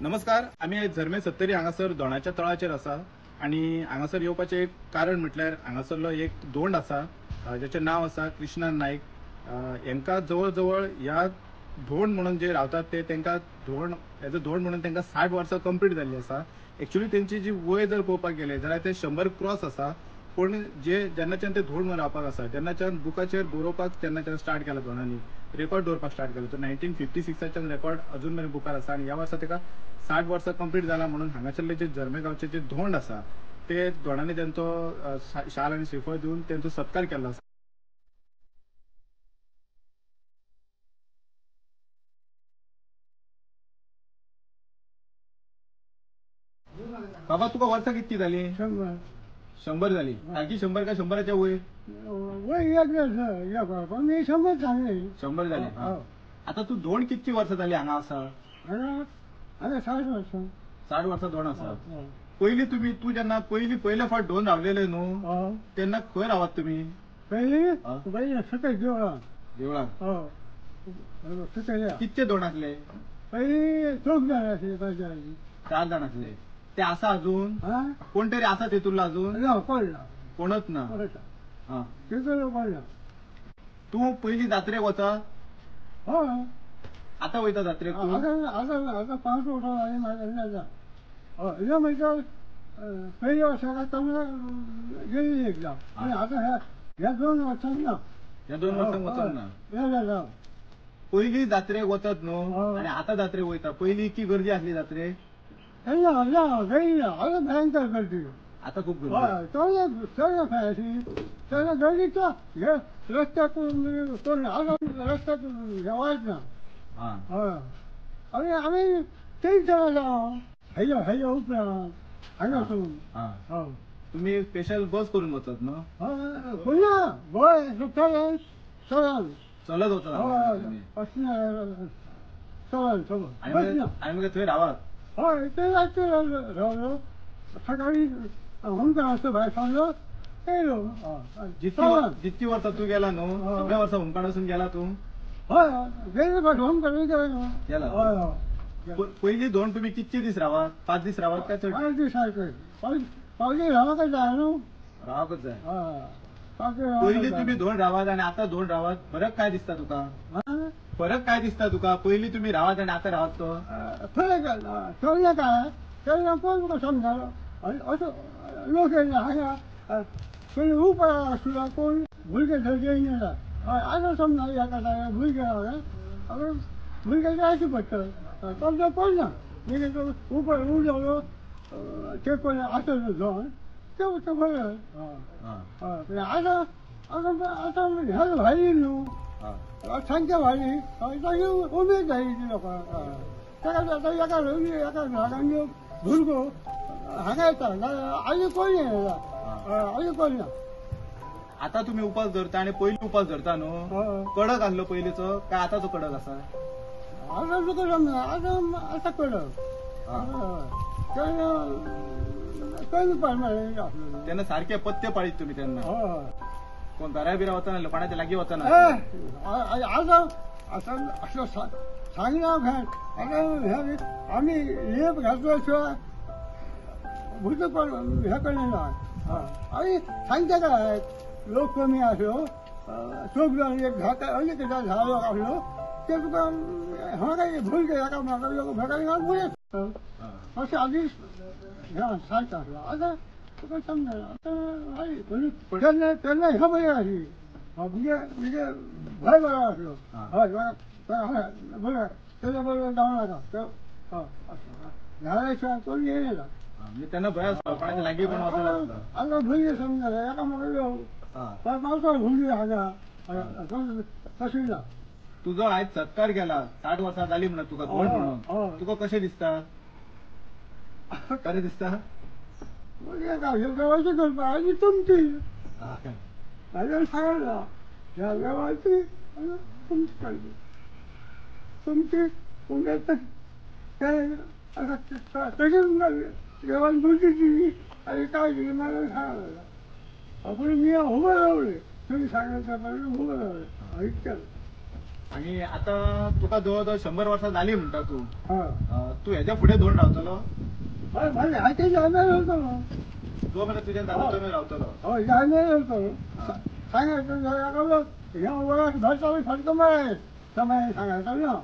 नमस्कार, आमी आयज झर्मे सत्तरी हांगासर दोणाच्या तळाचेर आसा आनी हांगासर येवपाचें एक कारण म्हटल्यार हांगासरलो एक धोंड आसा ज्याचें नांव आसा कृष्णा नायक. हेंकां जवळ जवळ ह्या धोंड म्हणून जे रावतात ते तांकां धोंड एज अ धोंड म्हणून तांकां 60 वर्सां कंप्लीट जाल्ली आसा. एक्चुअली तेंची जी वय जर पळोवपाक गेले जाल्यार ते 100 क्रॉस आसा, पूण जे जेन्नाच्यान ते धोंड म्हणून रावपाक आसा तेन्नाच्यान बुकाचेर बरोवपाक तेन्नाच्यान स्टार्ट केला, धोंडांनी रेकॉर्ड दवरपाक स्टार्ट केलो. तर 1956च्यान रेकॉर्ड अजून मेरेन बुकार आसा आनी ह्या वर्सा ताका 60 वर्सां कंप्लीट जाला म्हणून हांगासरले जे झर्मे गांवचे जे धोंड आसा ते धोंडांनी तेंचो शाल आनी श्रीफळ दिवन तेंचो सत्कार केल्लो आसा. बाबा, तुका वर्सां कितकी जाली? 100. 100 जाली. सारकी 100 काय 100च्या वयर? वयर 100 जाली. 100 जाली. आता तू धोंड कितकी वर्सां जाली हांगा आसा? हांगा 60 वर्सां. 60 वर्सां धोंड आसा. पयली तुमी तूं जेन्ना पयली पयले फावट धोंड रावलेले न्हू तेन्ना खंय रावात तुमी? पयली पयली सकयल देवळान. देवळान कितके धोंड आसले? पयली 4 जाण आसले. 5 जाण 4 जाण आसले. ते आसा अजून? कोण तरी आसा तेतून अजून? ना, कोण ना, कोणच ना. कोण ना. तूं पयली जात्रेक वता? हय. आतां वयता जात्रेक? आतां आतां 5 वर्सां जालीं. हय, म्हणजे पयल्या वर्साक गेली एकदां, आतां ह्या 2 वर्सांक ना. ह्या 2 वर्सांक वचोंक ना. पयली जात्रेक वचत न्हू आनी आतां जात्रेक वयता, पयली इतकी गर्दी आसली जात्रेक? ना ना, ना, आतां भयंकर गर्दी. आतां खूब गर्दी. हय, चड खंय आसली तेन्ना गर्दी. तो हे रस्त्याक कोण आतां रस्त्याक हेवाच ना. हय, आनी आमी 3 जाणां जावं हेज्या हेज्या उपरांत हांगासून. हय, तुमी स्पेशल बस करून वचत न्हू? हय, ना, गोंय चलत चलत चलत वचत. हय, चलत चलत. आनी मागीर थंय रावात? हय, ते रातचे रावलो, सकाळी होमखण भायर सरलो, येयलो. जितकी वर्सां तूं गेला न्हू सगळ्या वर्सां होमखणासून गेला तूं? हय, गेले फावट होमखण गेला. गेला. हय हय. पयली धोंड तुमी कितके दीस रावात? 5 दीस रावात काय चड? 5 दीस सारके. 5 दीस रावपाकच जाय न्हू. रावपाकच जाय. हय. पयली तुमी धोंड रावात आनी आतां धोंड रावात, फरक काय दिसता तुका? फरक काय दिसता तुका? पयली तुमी रावात आनी आतां रावात तो फरक चलना काय? तेन्ना कोण तुका समजालो असो लोक येयना हांगा, कोण उपाय आसलो, कोण भुरगे थंय येयना. हय, आतां समजा हेका जाय भुरगे हांगा भुरगे जायचे पडटा, समजा पडना मागीर तो उपाय उरलो ते कोण आसलो धोंड ते बरें. हय, आतां आतां आतां ह्या भायली न्हू, सांगच्या भायली ताजी उमेद जाली ती लोकांक. ताका आतां एका एका घरान भुरगो हांगा येता, आनी कोण येना, आनी कोण ना. आतां तुमी उपास धरता आनी पयलीं उपास धरता न्हू, कडक आसलो पयलींचो काय आतां तो कडक आसा? आतां तुका समजना, आतां आतां कडक. तेन्ना कमी आसलो तेन्ना, सारके पथ्य पाळीत तुमी तेन्ना? कोण घरा बिरा वचना, कोणाच्या लागीं वचना? आतां आतां असो सांगना आतां आमी लेप घातल्या शिवाय भुरगो कोण हे कडे ना. आनी सांगता काय लोक कमी आसलो, 4 जाण एक घाता आनी कितें झाड आसलो ते तुका हांगा काय भुरगे एका म्हाका लोक म्हाका भुरगे अशें आदी सारकें आसलो. आतां तुका समजना. आतां तेन्ना तेन्ना ह्या बरें आसली, म्हणजे म्हणजे भंय बरो आसलो. हय, बरें तेज्या बरोबर जावं नाका, घरा शिवाय कोण येयना. तेन्ना भंय आसलो, कोणाच्या लागीं कोण वचना. आतां भुरगे समजना, एकामेका पावसा भुरगे हांगा तशें ना. तुजो आयज सत्कार केला, 60 वर्सां जाली म्हणून तुका धोंड म्हणून, तुका कशें दिसता? बरें दिसता? देवाची कृपा आनी तुमची, म्हाज्यान सांगला ह्या देवाची आनी तुमची करची, तुमची तशें देवान बुद्धी दिली आनी काय दिली म्हाका सांगला. पूण मी उबं रावले, तुम्ही सांगितल्या प्रमाणे उबं रावले, इतकें. आनी आतां तुका जवळ जवळ 100 वर्सां जाली म्हणटा तूं. हय. तूं हेज्या फुडें धोंड रावतलो? हय, मागीर हाती जायना रावतलो. जो मेरेन तुज्यान जाता तो मेरेन रावतलो. हय, जायना रावतलो. सांगायचं ह्या वरात भरता सारको मेळ्ळें समय सांगायचं ना.